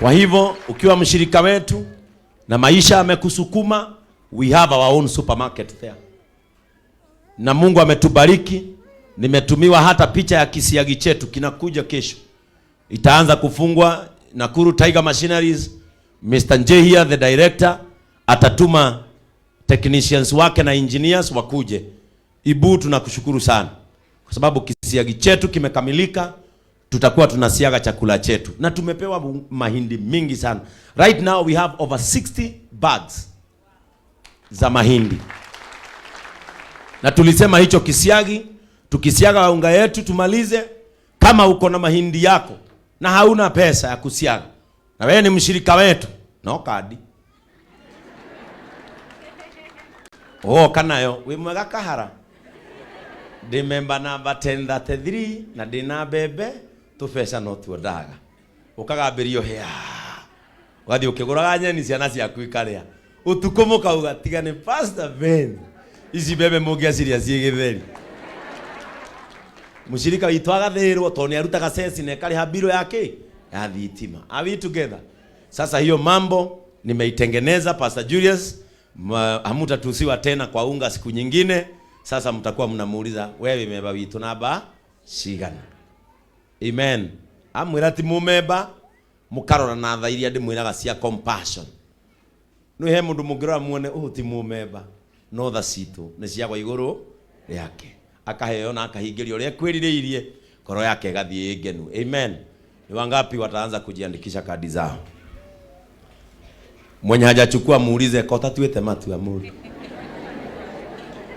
Kwa hivyo ukiwa mshirika wetu na maisha amekusukuma, we have our own supermarket there. Na Mungu ametubariki. Nimetumiwa hata picha ya kisiagi chetu kinakuja kesho. Itaanza kufungwa Nakuru Tiger Machineries. Mr. Njehia the director atatuma technicians wake na engineers wakuje. Ibu, tunakushukuru sana kwa sababu kisiagi chetu kimekamilika. Tutakuwa tunasiaga chakula chetu na tumepewa mahindi mingi sana. Right now we have over 60 bags za mahindi, na tulisema hicho kisiagi, tukisiaga unga yetu tumalize. Kama uko na mahindi yako na hauna pesa ya kusiaga, na wewe ni mshirika wetu, no kadi oh kanayo wi mwega kahara ndi member number 1033 na ndina mbembe tubeca no tuondaga ukagambĩrio hĩa ũgathiĩ ũkĩgũraga nyeni ciana ciaku ikarĩa ũtukũ mũkauga tiga nĩ Pastor Ben ici mbembe mũngĩaciria ciĩ gĩtheri. Mũshirika witũ agathĩrwo tondũ nĩ arutaga ceci na ĩkarĩha biro yake ya thitima. Are we together? Sasa hiyo mambo nimeitengeneza Pastor Julius, hamutatusiwa tena kwa unga siku nyingine. Sasa mtakuwa mnamuuliza wewe memba witũ namba cigana. Amen. Amwĩra ti mũmemba mũkarora na tha iria ndĩmwĩraga cia compassion. Nĩ he mũndũ mũngĩrora muone ũyũ ti mũmemba, no tha citũ nĩ ciagwa igũrũ rĩake. Akaheo na akahingĩrio ũrĩa ekwĩrirĩirie, ngoro yake ĩgathiĩ ĩ ngenu. Amen. Ni wangapi wataanza kujiandikisha kadi zao? Mwenye hajachukua muulize ko tatuĩte matua mũndũ.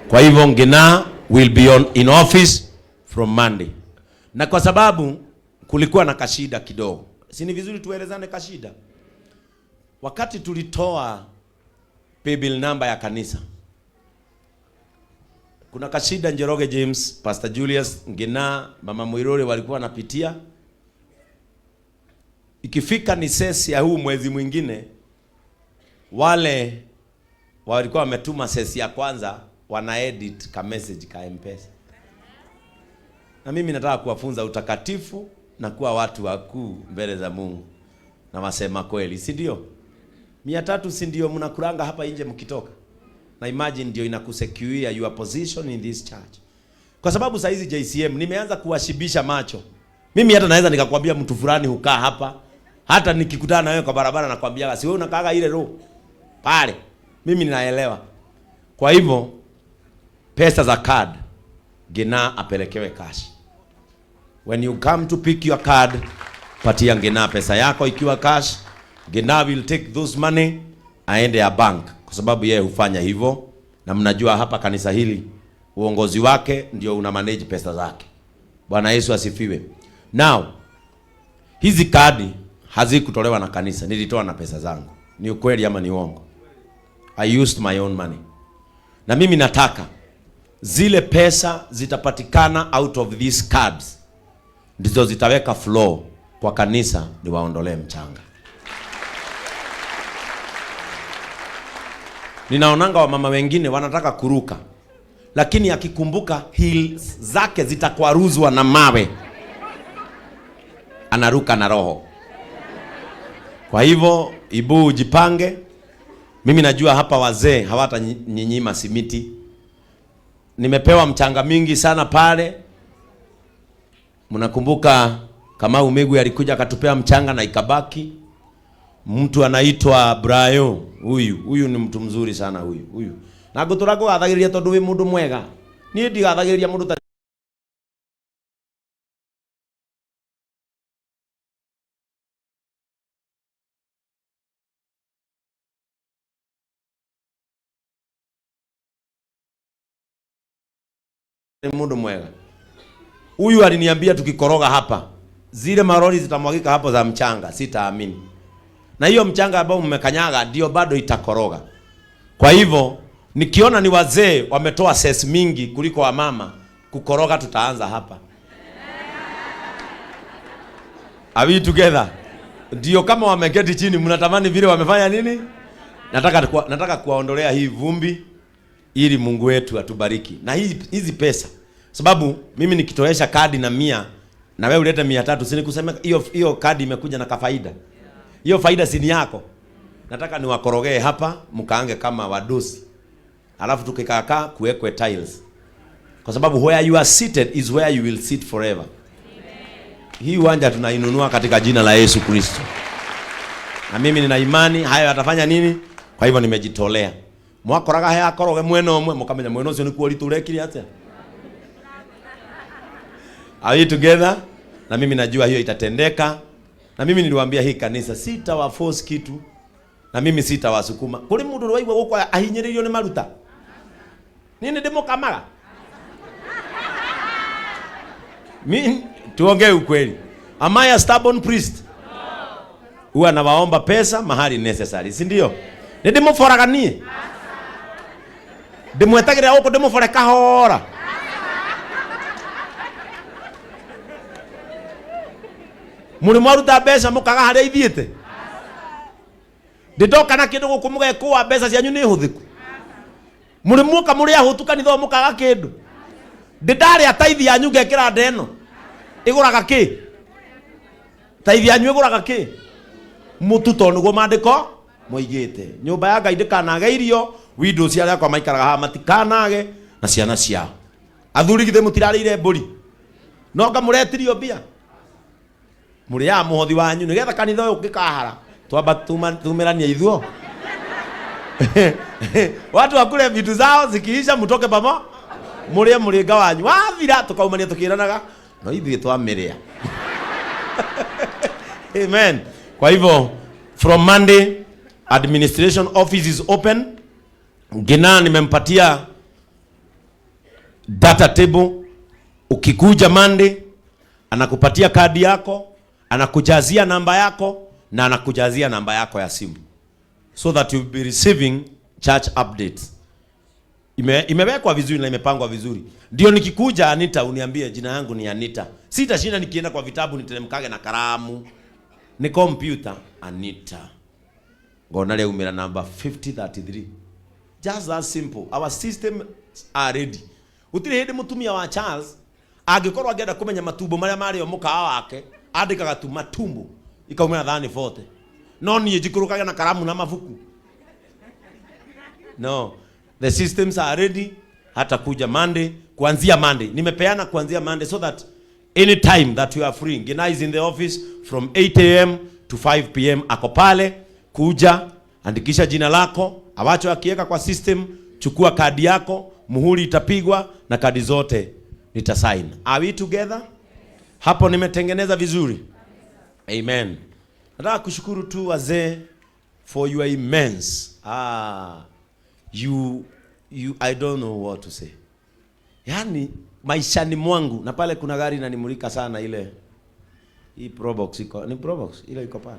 Kwa hivyo Ngina will be on in office from Monday. Na kwa sababu kulikuwa na kashida kidogo, si ni vizuri tuelezane kashida? Wakati tulitoa paybill number ya kanisa, kuna kashida Njoroge James, Pastor Julius, Ngina, Mama Mwiruri walikuwa wanapitia. Ikifika ni sesi ya huu mwezi mwingine, wale walikuwa wametuma sesi ya kwanza wana edit ka message ka M-Pesa. Na mimi nataka kuwafunza utakatifu na kuwa watu wakuu mbele za Mungu. Na wasema kweli, si ndio? 300 si ndio mnakulanga hapa nje mkitoka? Na imagine ndio inakusecure your position in this church. Kwa sababu saa hizi JCM nimeanza kuwashibisha macho. Mimi hata naweza nikakwambia mtu fulani hukaa hapa. Hata nikikutana na wewe kwa barabara nakwambia si wewe unakaaga ile roho pale. Mimi ninaelewa. Kwa hivyo pesa za card Ngina apelekewe cash. When you come to pick your card, patia Ngina pesa yako ikiwa cash. Ngina will take those money aende ya bank, kwa sababu yeye hufanya hivyo, na mnajua hapa kanisa hili uongozi wake ndio una manage pesa zake. Bwana Yesu asifiwe. Now hizi kadi hazikutolewa na kanisa, nilitoa na pesa zangu. Ni ukweli ama ni uongo? I used my own money. Na mimi nataka zile pesa zitapatikana out of these cards ndizo zitaweka flow kwa kanisa, niwaondolee mchanga. Ninaonanga wamama wengine wanataka kuruka, lakini akikumbuka heels zake zitakwaruzwa na mawe, anaruka na roho. Kwa hivyo Ibu, ujipange. Mimi najua hapa wazee hawataninyima simiti. Nimepewa mchanga mingi sana pale. Mnakumbuka Kamau Migwi alikuja akatupea mchanga na ikabaki. Mtu anaitwa Brayo, huyu ni mtu mzuri sana huyu. Huyu. Na ngutura ngugathagĩrĩria tondu wi mundu mwega. Niĩ ndigathagĩrĩria mundu ta mundu mwega. Huyu aliniambia tukikoroga hapa zile maroli zitamwagika hapo za mchanga, sitaamini. Na hiyo mchanga ambao mmekanyaga ndio bado itakoroga. Kwa hivyo nikiona ni wazee wametoa ses mingi kuliko wamama, kukoroga tutaanza hapa. Are we together? Ndio kama wameketi chini mnatamani vile wamefanya nini? Nataka kuwaondolea hii vumbi ili Mungu wetu atubariki. Na hizi pesa, sababu mimi nikitoesha kadi na 100 na wewe ulete 300, si nikusema hiyo kadi imekuja na kafaida. Hiyo faida si ni yako. Nataka niwakorogee hapa mkaange kama wadosi. Alafu tukikaakaa kuwekwe tiles. Kwa sababu where you are seated is where you will sit forever. Hii uwanja tunainunua katika jina la Yesu Kristo. Na mimi nina imani hayo atafanya nini? Kwa hivyo nimejitolea. Mwakoraga he akoroge mwena umwe mukamenya mwena ucio nikuo riturekire atia. Are we together? Na mimi najua hiyo itatendeka. Na mimi niliwaambia hii kanisa sitawa force kitu. Na mimi sitawasukuma. Kuri mundu waigua guku ahinyiririo ni maruta. Nini ndimukamaga? Mimi tuongee ukweli. Am I a stubborn priest? Huwa nawaomba pesa mahali necessary, si ndio? Ni ndimuboraga nie? Ndimwetagĩrĩra gũkũ ndĩmũbore kahora. Mũrĩ mwaruta mbeca mũkaga harĩa ithiĩte? Ndĩndoka na kĩndũ gũkũ mũgekũa mbeca cianyu nĩ hũthĩku? Mũrĩ muoka mũrĩ ahũtu kanitha ũyũ mũkaga kĩndũ? Ndĩndarĩa taithi yanyu ngekĩra nda ĩno? Ĩgũraga kĩ? Taithi yanyu ĩgũraga kĩ? Mũtu tondũ nĩguo maandĩko moigĩte. Nyũmba ya Ngai ndĩkanage irio, windows arĩa akwa maikaraga haha matikanage na ciana ciao. Athuri githĩ mũtirarĩire mbũri? No nga mũretirio mbia? Mũrĩaga mũhothi wanyu nĩgetha kanitha ũyũ ũngĩkahara twamba tumeranie ithuo. Watu wakule vitu zao zikiisha mtoke pamo mũrĩe mũrĩnga wanyu wathira tukaumania tukiranaga no ithuĩ twamĩrĩa. Amen. Kwa hivyo from Monday administration office is open. Ngina nimempatia data table. Ukikuja Monday anakupatia kadi yako, anakujazia namba yako na anakujazia namba yako ya simu so that you'll be receiving church updates. Imewekwa vizuri na imepangwa vizuri. Ndio nikikuja Anita uniambie jina yangu ni Anita. Sitashinda nikienda kwa vitabu niteremkage na kalamu. Ni computer Anita. Ngona leo umira namba 5033. Just that simple. Our system are ready. Gutire hindi mutumia wa Charles angikorwo angienda kumenya matumbo maria marĩo mũkawa wake andĩkaga tu matumbo ikaumĩra thani 40. No niĩ njikũrũkage na karamu na mabuku. No, the systems are ready. Hata kuja Monday, kuanzia Monday. Nimepeana kuanzia Monday so that any time that you are free. Ngina is in the office from 8 a.m. to 5 p.m. Ako pale, kuja, andikisha jina lako, awacho akiweka kwa system, chukua kadi yako, muhuri itapigwa na kadi zote nitasign. Are we together? Hapo nimetengeneza vizuri. Amen. Nataka kushukuru tu wazee for your immense. You, I don't know what to say. Yaani maishani mwangu na pale kuna gari inanimulika sana ile hii Probox iko ni Probox ile iko pale.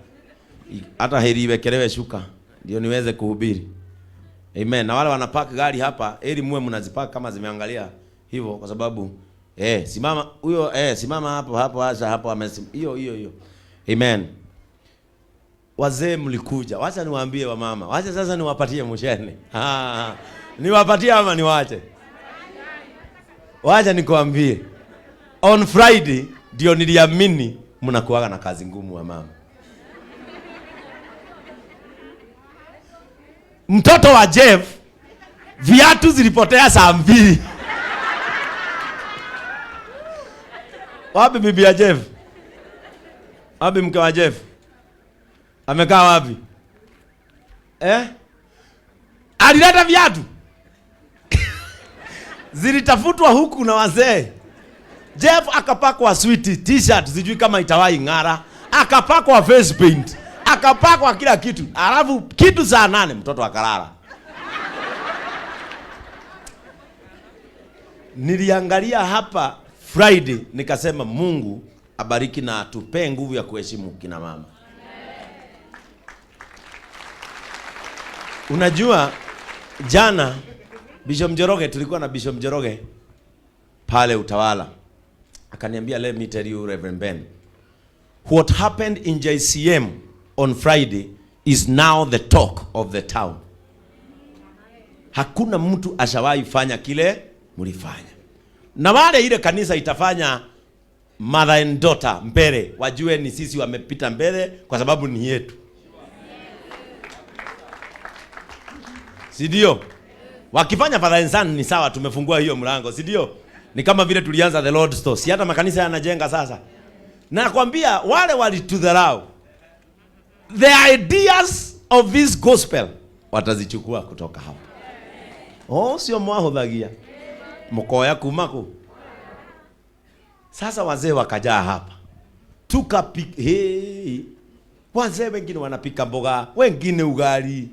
Hata heri iwekelewe shuka ndio niweze kuhubiri. Amen. Na wale wanapark gari hapa, heri muwe mnazipark kama zimeangalia hivyo kwa sababu simama huyo, simama hapo hapo acha hapo hiyo hiyo hiyo. Amen. Wazee mlikuja. Wacha niwaambie wamama. Wacha sasa niwapatie mshene. Niwapatie ama niwache? Wacha nikwambie. On Friday ndio niliamini mnakuaga na kazi ngumu wa mama. Mtoto wa Jeff viatu zilipotea saa 2. Wapi bibi ya Jeff? Wapi mke wa Jeff? Amekaa wapi? Alileta viatu. Zilitafutwa huku na wazee. Jeff akapakwa sweet t-shirt, sijui kama itawahi ng'ara. Akapakwa face paint. Akapakwa kila kitu. Alafu kitu saa 8 mtoto akalala. Niliangalia hapa Friday nikasema Mungu abariki na atupe nguvu ya kuheshimu kina mama. Unajua jana Bishop Njoroge, tulikuwa na Bishop Njoroge pale Utawala. Akaniambia, let me tell you Reverend Ben, what happened in JCM on Friday is now the talk of the town. Hakuna mtu ashawahi fanya kile mlifanya. Na wale ile kanisa itafanya mother and daughter mbele, wajue ni sisi wamepita mbele kwa sababu ni yetu. Si ndio? Wakifanya father and son ni sawa, tumefungua hiyo mlango, si ndio? Ni kama vile tulianza the Lord's Store. Si hata makanisa yanajenga sasa. Nakwambia wale walitudharau, the ideas of this gospel watazichukua kutoka hapa. Oh, sio mwahuthagia mkoya kumaku. Sasa wazee wakajaa hapa, tukapika. Hey, wazee wengine wanapika mboga, wengine ugali,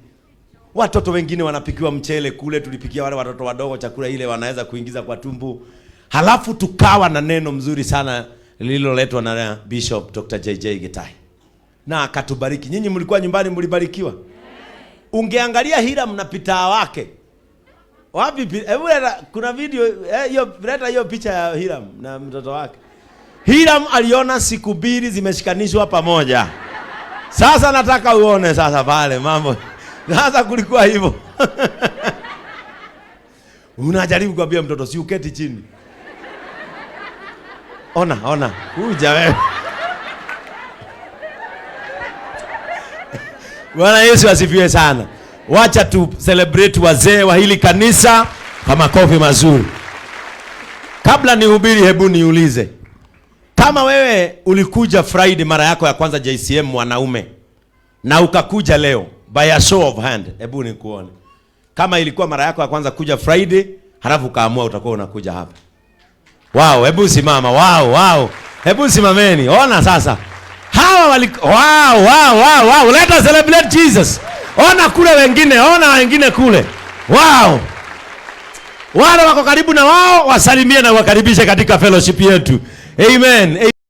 watoto wengine wanapikiwa mchele kule. Tulipikia wale watoto wadogo chakula ile wanaweza kuingiza kwa tumbo. Halafu tukawa na neno mzuri sana lililoletwa na Bishop Dr. JJ Gitai na akatubariki. Nyinyi mlikuwa nyumbani, mlibarikiwa. Ungeangalia Hiram na pitaa wake wapi? Hebu leta, kuna video hiyo, leta hiyo picha ya Hiram na mtoto wake. Hiram aliona siku mbili zimeshikanishwa pamoja. Sasa nataka uone sasa pale mambo. Sasa kulikuwa hivyo. Unajaribu kuambia mtoto si uketi chini. Ona, ona, kuja wewe. Bwana Yesu asifiwe sana. Wacha tu celebrate wazee wa hili kanisa kwa makofi mazuri. Kabla nihubiri, hebu niulize. Kama wewe ulikuja Friday mara yako ya kwanza JCM mwanaume na ukakuja leo by a show of hand, hebu nikuone. Kama ilikuwa mara yako ya kwanza kuja Friday, halafu ukaamua utakuwa unakuja hapa. Wow, hebu simama. Wow, wow. Hebu simameni. Ona sasa. Hawa wali wow, wow, wow, wow. Let us celebrate Jesus. Ona kule wengine, ona wengine kule. Wow. Wale wako karibu na wao wasalimie na wakaribishe katika fellowship yetu. Amen.